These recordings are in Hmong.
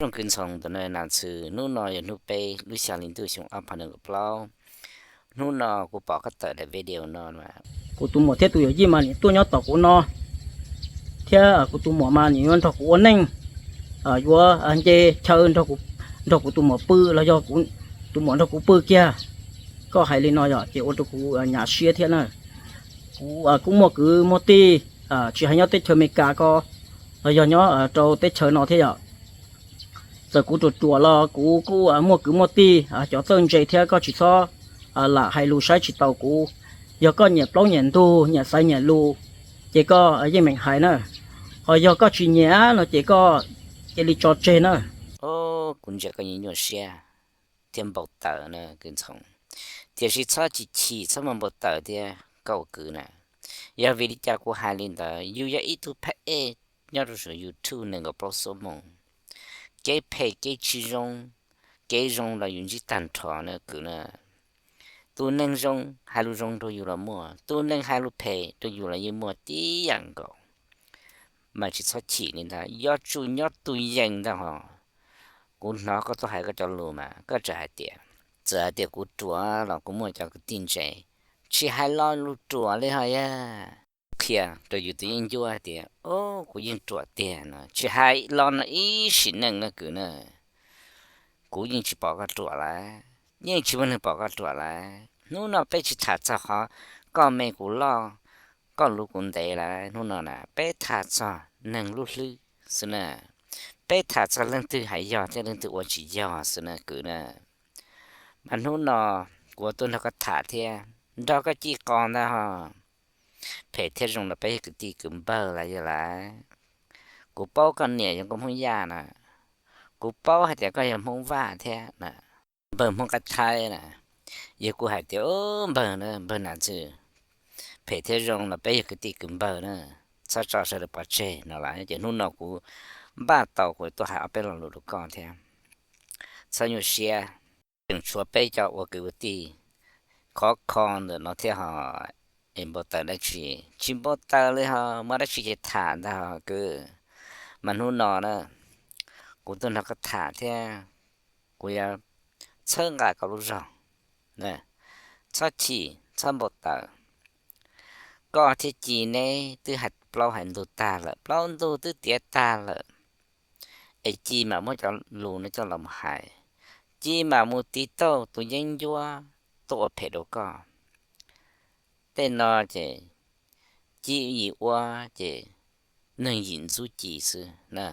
Zoo kwv Ntxhoo ntawm no Nas Ntxhw, hnub no yog hnub peb lub xya hli ntuj xyoo ob phav nees nkaum plaub. Hnub no kuv pom koj tawm daim video no mas kuv tus muam thiab tus yawm yij mas nim tuaj nyob tom kuv no, thiab kuv tus muam mas nim yuav nrog kuv ua neej, yuav nce chaw nrog kuv tus muam pw los yog tus muam nrog kuv pw kiag. Koj hais li no yom ces ua rau kuv nyuaj siab thiab na. Kuv kuj muaj kwv muaj tij, tsis hais nyob teb chaws Amelikas ko los yog nyob rau teb chaws no thiab yom. Txawm kuv ruam ruam los kuv kuj muaj kwv muaj tij cov txawj ntse thiab, koj tsis txhob lam hais lus saib tsis taus kuv. Yog koj nyiam plaub nyiam ntug, nyiam xaiv nyiam lus, ces koj yeej meem hais na. Ho yog koj tsis nyiam no ces koj cia li tso tseg na. Kuv ntsia koj yeej nyuaj siab thiab npau taws na kwv Ntxhoo, tiam sis txhob chim chim txhob muaj npau taws thiab koj ua kwv na. Yog vim li cas kuv hais li ntawd? Yus yog ib tug phab ej nyob rau saum YouTube nees nkaum plaub xuab moos. Kev phem kev tsis zoo, kev zoo los yus ntsib tag nrho na kwv na. Tus neeg zoo hais lus zoo rau yus los muaj, tus neeg hais lus phem rau yus los yeej muaj tib yam nkaus. Mas tsis txhob chim li ntawd, yuav tsum nyob tus yees ntag hos. Kuv hnov koj tuaj hais koj cov lus mas koj tseem hais tias, txawm hais tias kuv ruam los kuv muaj cov kwv tij ntse, tsis hais lo lus ruam li hos yog qhia rau yus tus yeeb ncuab hais tias, o, kuv yeej ruam tiag no, tsis hais lo no ib sim neej na kwv na. Kuv yeej tsis pom koj ruam lawm, yeej tsis muaj neeg pom koj ruam lawm. Hnub no peb tsis tham txog qhov koj me kuv loj, koj luv kuv ntev lawm. Hnub no na peb tham txog neeg lub hlwb xwb na, peb tham txog leej twg hais yog thiab leej twg ua tsis yog xwb na kwv na. Mas hnub no kuv tuaj nrog koj tham thiab nrog koj ci qos ntag hos. Phem thiab zoo los peb yog kwv tij kwv npawg lawm yog lawm. Kuv paub koj niam yog nkauj Hmoob Yaj na, kuv paub hais tias koj yog Hmoob Vaj thiab na, npawg Hmoob Qab Thaib na. Yog kuv hais tias, o, npawg na, npawg Nas Ntxhw, phem thiab zoo los peb yog kwv tij kwv npawg na, txhob tso sawv daws pov tseg no lawm. Ces hnub no kuv npaj tau kuv tuaj hais ob peb lo lus rau koj thiab. Txhob nyuaj siab, tseem tshuav peb cov ua kwv ua tij khov kho ntawm no thiab hos. Es npau taws dab tsi? Tsis npau taws li hos, muaj dab tsi ces tham ntag hos kwv. Mas hnub no na, kuv tuaj nrog koj tham thiab kuv yuav txhawb nqa koj lub zog. Txhob chim txhob npau taws. Koj thiab Ci neb twb hais plaub hais ntug tag lawm, plaub ntug twb tiav tag lawm. Es Ci mam muab cov lus no coj los mus hais, Ci mam mus tiv tauj tus yeeb ncuab tuaj ua phem rau koj. Tej no ces Ci yim ua ces neeg yim ntxub Ci xwb na.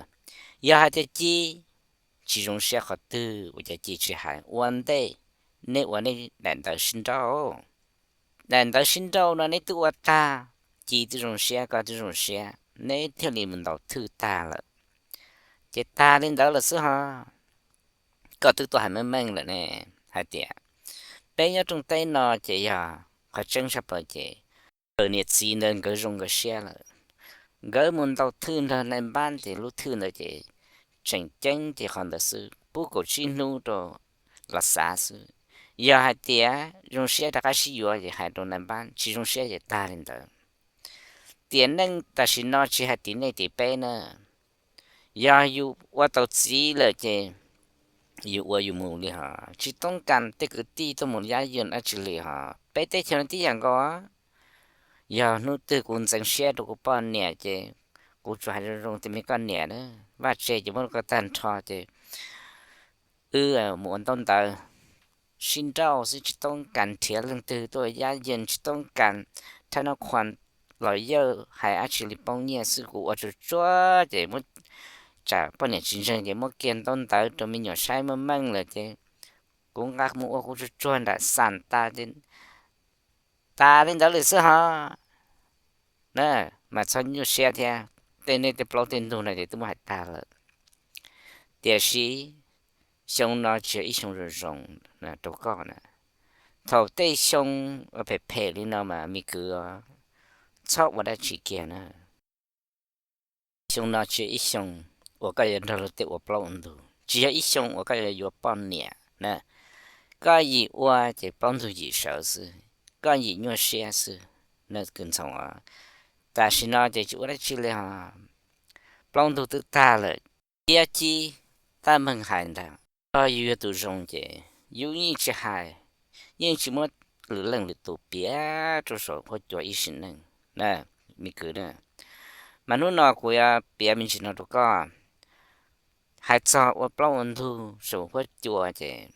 Yog hais tias Ci tsis zoo siab qhov twg ua cas Ci tsis hais? Ua ntej neb ua neb daim ntawv sib nrauj, daim ntawv sib nrauj no neb twb ua tag, Ci twb zoo siab koj twb zoo siab, neb thiaj li mus ntaus thwj tag lawm. Ces tag li ntawd lawm xwb hos. Koj twb tuaj hais meej meej lawm ne, hais tias peb nyob rooj teb no ces yog qhov tseeb tshaj plaws ces nkawd niam txiv ntawd nkawd zoo nkawd siab lawm. Nkawd mus ntaus thwj nrog nai npab ces lub thwj ntawd ces tseem ceeb ces qhov ntawd xwb, pub kaum tsib hnub rau los xav xwb. Yog hais tias zoo siab rov qab sib yuav ces hais rau nai npab, tsis zoo siab ces tag li ntawd. Tiam neej tam sim no tsis hais tim nej tim peb na, yog yus ua tau txiv lawm ces yus ua yus mus li hos, tsis toob kas tej kwv tij tuaj mus yab yeej dab tsi li hos. Peb teb chaws no tib yam nkaus. Yog hnub twg kuv ntxeev siab rau kuv poj niam ces kuv tsuas hais zoo zoo tias me koj niam na, vaj tse ces muab rau koj tag nrho ces wb mus ua ntaub ntawv sib nrauj xwb, tsis toob kas nrhiav leej twg tuaj yab yeej, tsis toob kas thab nab qhuas los yawj hais dab tsi li, poob nyiaj xwb. Kuv ua tsuag tsuag ces muab, tsam poj niam tsis ntseeg ces muab kiag ntaub ntawv rau me nyuam saib meej meej lawm ces kuv nqa mus ua kuv tsuag tsuag nram xam tas ces tas li ntawd li xwb hos. Na, mas txhob nyuaj siab thiab, tej neb tej plaub tej ntug no ces twb muab hais tag lawm. Tiam sis xyoo no tsis yog ib xyoo zoo zoo rau koj na. Thaum tej xyoo uas phem phem li no mas me kwv, txhob ua dab tsi kiag na. Xyoo no tsis yog ib xyoo uas koj yuav nrog luag tej ua plaub ua ntug, tsis yog ib xyoo uas koj yuav yuav poj niam na. Koj yim ua ces plaub ntug yim sawv xwb, koj yim nyuaj siab xwb. Na kwv Ntxhoo, tam sim no ces tsis ua dab tsi li hos, plaub ntug twb tag lawm. Ciab cib tab meeg hais ntag. Yog yus yog tus zoo ces yus yeej tsis hais, yeej tsis muab lwm leej lwm tus piav rau saum huab cua ib sim neej na, me kwv na. Mas hnub no kuv yuav piav me ntsis no rau koj. Hais txog ua plaub ua ntug saum huab cua ces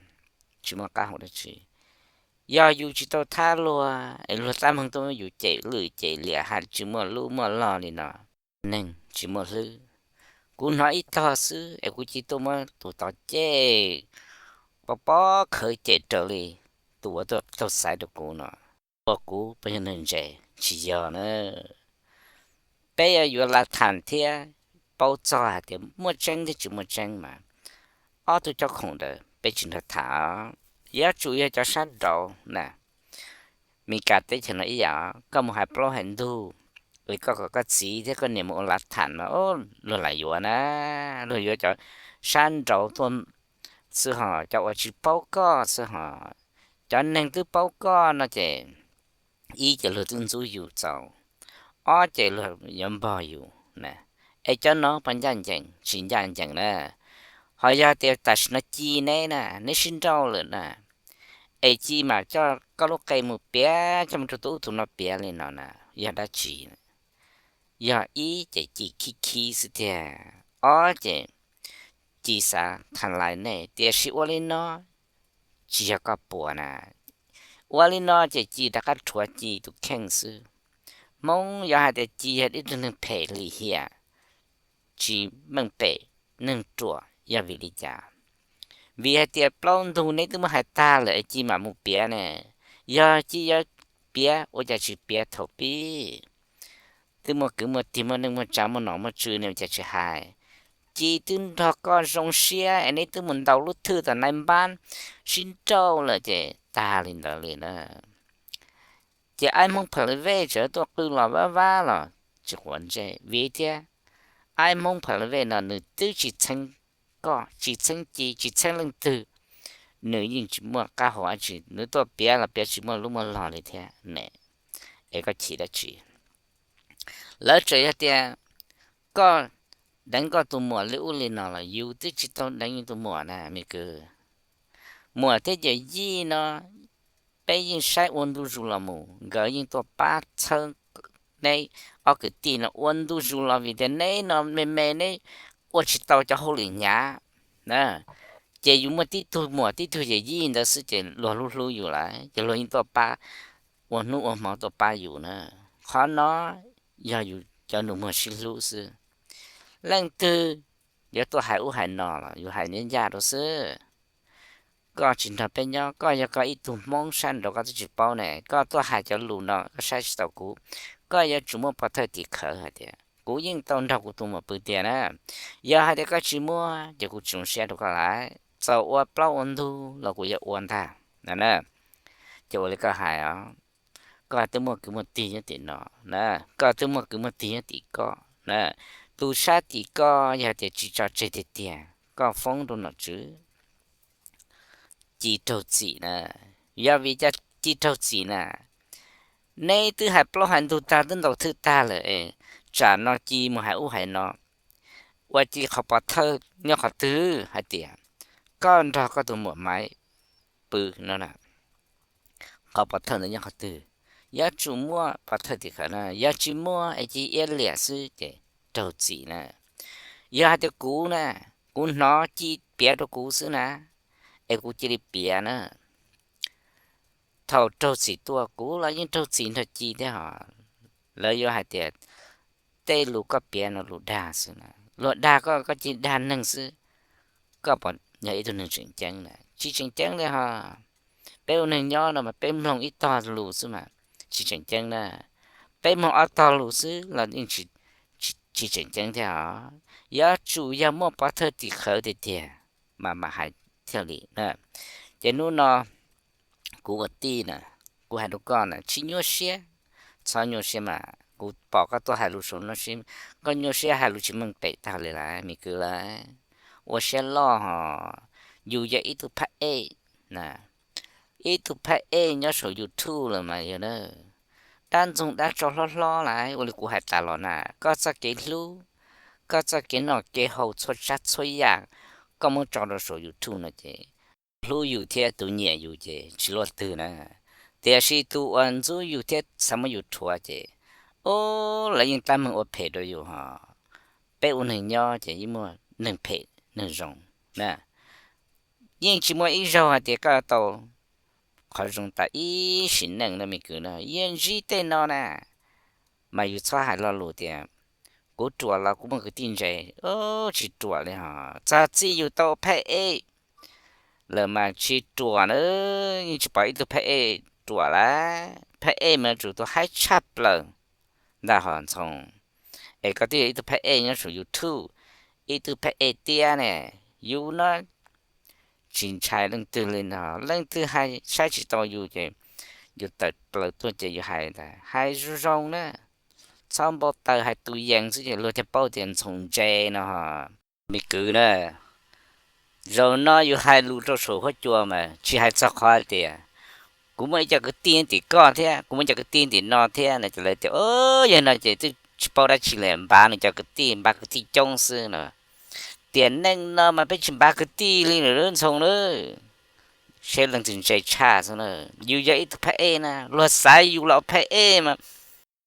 tsis muaj qab hau dab tsi. Yog yus tsis tau thab luag es luag tab meeg tuaj muab yus cem lwj cem liam hais tsis muaj lub muaj log li no, neeg tsis muaj hlwb. Kuv hnov ib tog xwb es kuv cia tuaj muab tus tod cem, pob pob khawv cem raws li tus uas tuaj taug xaiv rau kuv no. Ua kuv puas yog neeg ntse? Tsis yog na. Peb yuav lav tham thiab paub txog hais tias muaj tseeb thiab tsis muaj tseeb mas ob tug cob khoom ntawd peb tsis nrog tham. Yuav tsum yog cov sab nraud na. Meskas teb chaws no ib yam, koj mus hais plaub hais ntug, es koj kom koj txiv thiab koj niam mus ua lav tham mas luag lam yuav na. Luag yuav cov sab nraud tuaj xwb hos, cov uas tsis paub koj xwb hos. Cov neeg twb paub koj no ces ib ces luag twb ntxub yus txaus, ob ces luag yuav npog yus na. Es cov no puas ncaj ncees? Tsis ncaj ncees na. Ho yog tias tam sim no Ci neb na, neb sib nrauj lawm na, es Ci mam coj koj lub qe mus piav, coj mus rau tus ub tus no piav li no na, yog dab tsi? Yog ib ces Ci khib khib xwb tiag, ob ces Ci xav tham lais nej, tiam sis ua li no tsis yog koj puas na. Ua li no ces Ci rov qab rhuav Ci tus kheej xwb. Hmoob yuav hais tias Ci yog ib tug neeg phem lim hiam, tsis meej pem, neeg ruam, yog vim li cas? Vim hais tias plaub ntug neb twb muab hais tag lawm es Ci mam mus piav ne. Yog Ci yuav piav ua cas tsis piav thaum pib? Twb muaj kwv muaj tij muaj neej muaj tsav muaj nom muaj tswv ne ua cas tsis hais? Ci twb nrog koj zoo siab es neb twb mus ntaus lub thwj tom nai npab sib nrauj lawm ces tag li ntawd li na. Ces aib Hmoob Pha La Vej tseem tuaj qw los vab vab los tsis quav ntsej vim tias aib Hmoob Pha La Vej no nws twb tsis txheeb koj, tsis txheeb Ci, tsis txheeb leej twg, nws yeej tsis muaj qab hau dab tsi, nws tuaj piav los piav tsis muaj lub muaj log li thiab ne. Es koj chim dab tsi? Lawv tseem yog tias koj deev koj tus muam li ub li no los yus twb tsis tau deev yus tus muam na me kwv. Muam thiab yawm yij no peb yeej saib ua ntu zus los mus, nkawd yeej tuaj pab txhawb neb ob kwv tij no ua ntu zus los vim tias neb no me me neb ua tsis tau cov hauj lwm hnyav na. Ces yus muaj tib tug muam tib tug yawm yij ntawd xwb ces luag hlub hlub yus lawm ces luag yeej tuaj pab, ua hnub ua hmo tuaj pab yus na. Qhov no yog yus cov nus muag sib hlub xwb. Leej twg yuav tuaj hais ub hais no los yus hais ncaj ncaj rau xwb. Koj tsis nrog peb nyob, koj yog koj ib tug Hmoob sab nraud koj twb tsis paub ne, koj tuaj hais cov lus no koj saib tsis taus kuv. Koj yuav tsum muaj pov thawj tim khawv hais tias kuv yeej tau nrog kuv tus muam pw tiag na. Yog hais tias koj tsis muaj ces kuv tsis zoo siab rau koj lawm, txawm ua plaub ua ntug los kuv yuav ua ntag na. Ces ua li koj hais os, koj twb muaj kwv muaj tij nyob tim no na, koj twb muaj kwv muaj tij nyob tim koj na. Tus sab tim koj yog tias tsis tso tseg tiag tiag koj foob rau nom tswv. Ci raug txim na. Yog vim cas Ci raug txim na? Neb twb hais plaub hais ntug tag twb ntaus thwj tag lawm es tsam no Ci mus hais ub hais no, ua Ci qhov pov thawj nyob qhov twg hais tias koj nrog koj tus muam Maiv pw no na? Qhov pov thawj ntawd nyob qhov twg? Yuav tsum muaj pov thawj tim khawv na, yog tsis muaj es Ci iab liam xwb ces raug txim na. Yog hais tias kuv na, kuv hnov Ci piav rau kuv xwb na, es kuv cia li piav na. Thaum raug txim tuaj kuv los yeej raug txim nrog Ci thiab hos. Lawv yuav hais tias tej lus koj piav no lus dag xwb na, luag dag koj koj cia li dag neeg xwb. Koj puas yog ib tug neeg tseem ceeb na? Tsis tseem ceeb li hos. Peb ua neeg nyob no mas peb mloog ib tog lus xwb mas tsis tseem ceeb na. Peb mloog ob tog lus xwb los yeej tsis tseem ceeb thiab hos. Yuav tsum yog muaj pov thawj tim khawv tiag tiag mas mam hais thiaj li na. Ces hnub no kuv ua tij na, kuv hais rau koj na, tsis nyuaj siab, txhob nyuaj siab mas. Kuv pom koj tuaj hais lus saum no, koj nyuaj siab hais lus tsis meej pem tag li lawm me kwv lawm. Ua siab loj hos, yus yog ib tug phab ej na, ib tug phab ej nyob saum YouTube lawm mas yog na. Dab ntxoog dab tso hlob hlob lawm, ua li kuv hais tas los na, koj txoj kev hlub, koj txoj kev noj kev haus txhua tsav txhua yam, koj muab tso rau saum YouTube no ces hlub yus thiab tus nyiam yus ces tsis luaj twg na. Tiam sis tus uas ntxub yus thiab xav muab yus rhuav ces, o, lawv yeej tab meeg ua phem rau yus ho. Peb ua neeg nyob ces yeej muaj neeg phem neeg zoo na. Yeej tsis muaj ib zaug hais tias koj tau qhov zoo tas ib sim neej no me kwv na, yeej ntsib tej no na. Mas yus txhob hais lo lus tias kuv ruam los kuv muaj kwv tij ntse, tsis ruam li ho. Txog txij yus tau phab ej lawm mas tsis ruam na, yeej tsis pom ib tug phab ej ruam lawm. Phab ej mas yuav tsum tus haib tshaj plaws ntag ho Ntxhoo. Es koj twb yog ib tug phab ej nyob saum YouTube, ib tug phab ej tiab ne, yus no tsis ntshai leej twg li ntag. Leej twg hais saib tsis tau yus ces yus tawm plaws tuaj ces yus hais ntag, hais zoo zoo na, txhob npau taws hais tus yees xwb ces luag thiaj paub tias Ntxhoo ntse no ho. Me kwv na, zaum no yus hais lus rau saum huab cua mas tsis hais txog qhov hais tias kuv muaj ib co kwv tij tim koj thiab kuv muaj ib co kwv tij tim no thiab no ces lawv tias, o, yog no ces twb tsis paub dab tsi li, npav nws cov kwv tij, npav kwv tij coob xwb no. Tiam neej no mas peb tsis npav kwv tij li lawm Ntxhoo na. Seb leej twg ntse tshaj xwb na. Yus yog ib tug phab ej na, luag xaiv yus los phab ej mas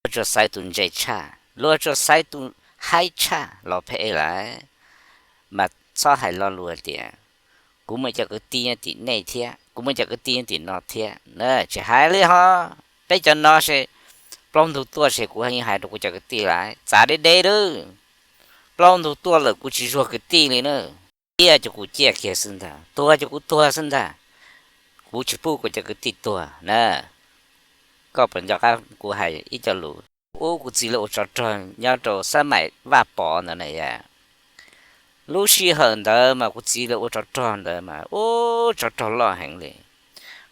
luag tsuas xaiv tus ntse tshaj, luag tsuas xaiv tus haib tshaj los phab ej lawm. Mas txhob hais lo lus tias kuv muaj cov kwv tij nyob tim nej thiab kuv muaj cov kwv tij nyob tim no thiab na, tsis hais li ho. Peb cov no se plaub ntug tuaj se kuv yeej hais rau kuv cov kwv tij lawm, txav deb deb lawm. Plaub ntug tuaj lawm kuv tsis zuag kwv tij li na. Ciaj ces kuv ciaj kiag xwb ntag, tuag ces kuv tuag xwb ntag. Kuv tsis pub kuv cov kwv tij tuag na. Koj puas nco qab kuv hais ib co lus? Ub, kuv txiv lawv ua tsov rog nyob rau xab maim Vaj Pov ntawd na yom. Lub sij hawm ntawd mas kuv txiv lawv ua tsov rog ntawd mas ub, tsov rog loj heev li.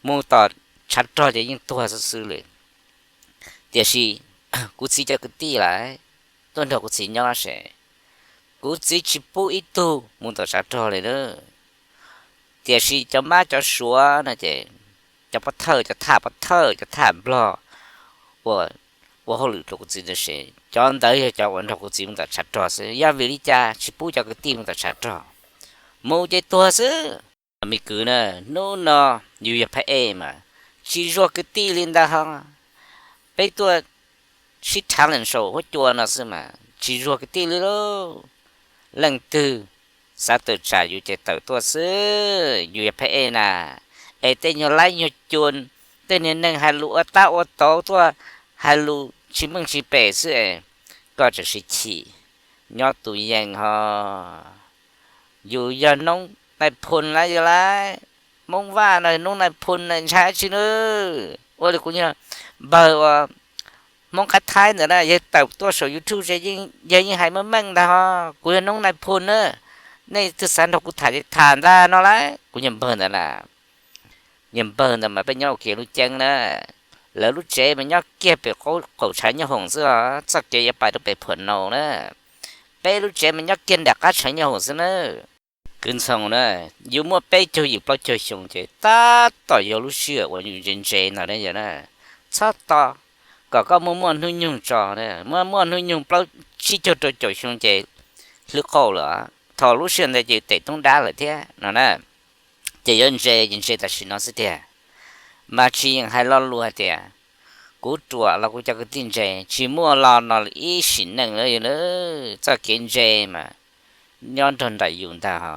Mus tom tshav rog ces yeej tuag xwb xwb li. Tiam sis kuv txiv cov kwv tij lawm tuaj nrog kuv txiv nyob se kuv txiv tsis pub ib tug mus tom tshav rog li na. Tiam sis cov mab cov suav no ces cov pov thawj, cov tham pov thawj, cov tham nplog uas ua hauj lwm rau kuv txiv ntawd se cov ntawd yog cov uas nrog kuv txiv mus tom tshav rog xwb. Yog vim li cas tsis pub cov kwv tij mus tom tshav rog? Mus ces tuag xwb. Me kwv na, hnub no yus yog phab ej mas tsis zuag kwv tij li ntag ho. Peb tuaj sib tham lees saum huab cua no xwb mas tsis zuag kwv tij li lauj. Leej twg xav tawm tsam yus ces tawm tuaj xwb, yus yog phab ej na. Es tej nyuag laib nyuag cua, tej niag neeg hais lus ua tab ua tauv tuaj, hais lus tsis meej tsis pem xwb es koj tseem sib chim, nyob tus yees ho. Yus yog noob nais phoo lawm yog lawm, Hmoob Vaj no noob nais phoo na, ntshai dab tsi na. Ua li kuv yog npawg uas Hmoob qab thaib ntawd na, yawg tawm tuaj saum YouTube, yawg yeej hais meej meej ntag ho. Kuv yog noob nais phoo na, nej twg xav nrog kuv tham ces tham ntag no lauj. Kuv yog npawg ntawd na, yog npawg ntawd mas peb nyob ua kiag lub ceeb na. Lawv lub tsev mas nyob kiag pem qaum tshav nyooj hoom xwb os, txoj kev yuav pais rau pem Phuam Naus na. Peb lub tsev mas nyob kiag nram qab tshav nyooj hoom xwb na. Kwv Ntxhoo na, yus muaj peb caug yim plaub caug xyoo ces tab tom yog lub sij hawm uas yus ntse ntse ntag na yog na. Txhob tos kom koj muaj muaj hnub nyoog tso, muaj muaj hnub nyoog plaub tsib caug rau caum xyoo ces hlwb qauj lawm. Thaum lub sij hawm ntawd ces tes toob dab lawm thiab no na. Ces yuav ntse ces ntse tam sim no xwb tiag, mas tsis yeem hais lo lus hais tias kuv ruam los kuv cov kwv tij ntse, tsis muaj lo no ib sim neej li. Txoj kev ntse mas nyob nrog nraim yus ntag ho,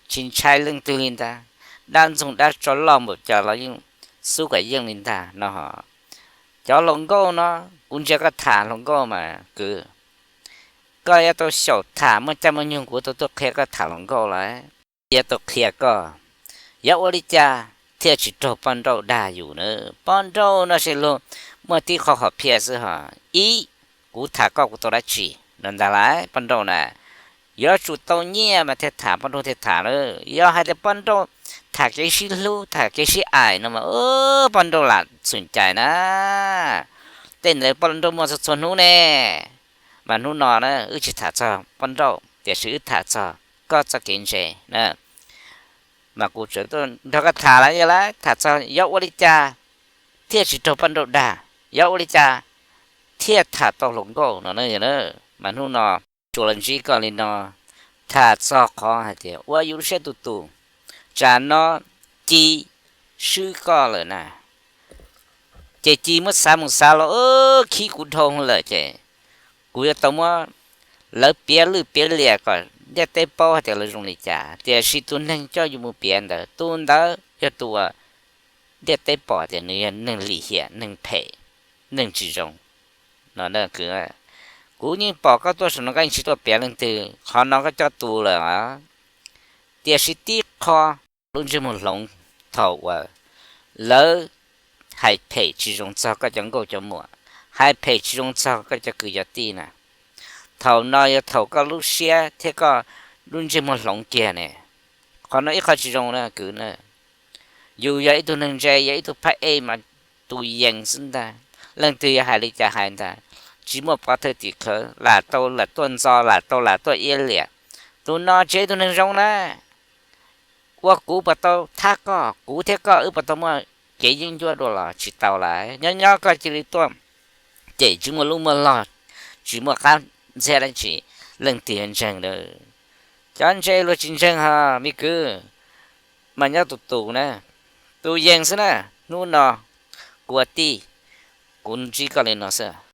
tsis ntshai leej twg li ntag. Dab ntxoog dab tsov loj npaum cas los yeej xub kom yeej li ntag no ho. Cov hluas nkauj no, kuv ntsia koj tham hluas nkauj mas kwv, koj yuav tau xyaum tham muaj caij muaj nyoog kuv tau tuaj qhia koj tham hluas nkauj lawm. Yuav tau qhia koj, yuav ua li cas thiaj tsis raug poj nrauj dag yus na. Poj nrauj no se luag muaj tib qho hom phiaj xwb ho. Ib, kuv tham koj kuv tau dab tsi no ntag lauj poj nrauj na. Yuav tsum tau nyiaj mas thiaj tham, poj nrauj thiaj tham na. Yog hais tias poj nrauj tham kev sib hlub, tham kev sib aim no mas poj nrauj lam txhum cais na. Tej ntawd poj nrauj muaj txhua txhua hnub ne. Mas hnub no na wb tsis tham txog poj nrauj, tiam sis wb tham txog koj txoj kev ntse na. Mas kuv tseem tuaj nrog koj tham lawm yog lawm, tham txog yuav ua li cas thiaj tsis raug poj nrauj dag, yuav ua li cas thiaj tham tau hluas nkauj no na. Mas hnub no tsuas los ntsib koj li no, tham txog qhov hais tias ua yus lub siab tus tus, tsam no Ci swb koj lawm na, ces Ci muab xav mus xav los khib kuv dhau lawm ces kuv yuav tau muab lawv piav lwj piav liam kom ntiaj teb paub hais tias lawv zoo li cas, tiam sis tus neeg coj yus mus piav ntawd, tus ntawd yog tus uas ntiaj teb pom tias nws yog neeg lim hiam, neeg phem, neeg tsis zoo no. Kuv yeej pom koj tuaj saum no koj yeej tsis tuaj piav leej twg, qhov no koj coj tus lawm os. Tiam sis tib qho, lub ntsej muag hloov thaum uas lawv hais phem tsis zoo txog koj cov nkauj cov muam, hais phem tsis zoo txog koj cov kwv cov tij na, thaum no yog thaum koj lub siab thiab koj lub ntsej muag hloov kiag ne. Qhov no ib qho tsis zoo na kwv na. Yus yog ib tug neeg ntse, yog ib tug phab ej mas tus yees xwb ntag. Leej twg yog hais li cas hais ntag, tsis muaj pov thawj tim khawv, lam tau lam tuaj ntxo, lam tau lam tuaj iab liam. Tus no tsis yog ib tug neeg zoo na. Ua kuv puas tau thab koj, kuv thiab koj wb puas tau muaj kev yeeb ncuab dua los tsis tau lawm. Nyob nyob koj cia li tuaj cem tsis muaj lub muaj log, tsis muaj qab ntxhiab dab tsi, leej twg yuav ntseeg lawm? Cov ntse luag tsis ntseeg ho me kwv, mas nyob tus tus na. Tus yees xwb na. Hnub no kuv ua tij, kuv ntsib koj li no xwb.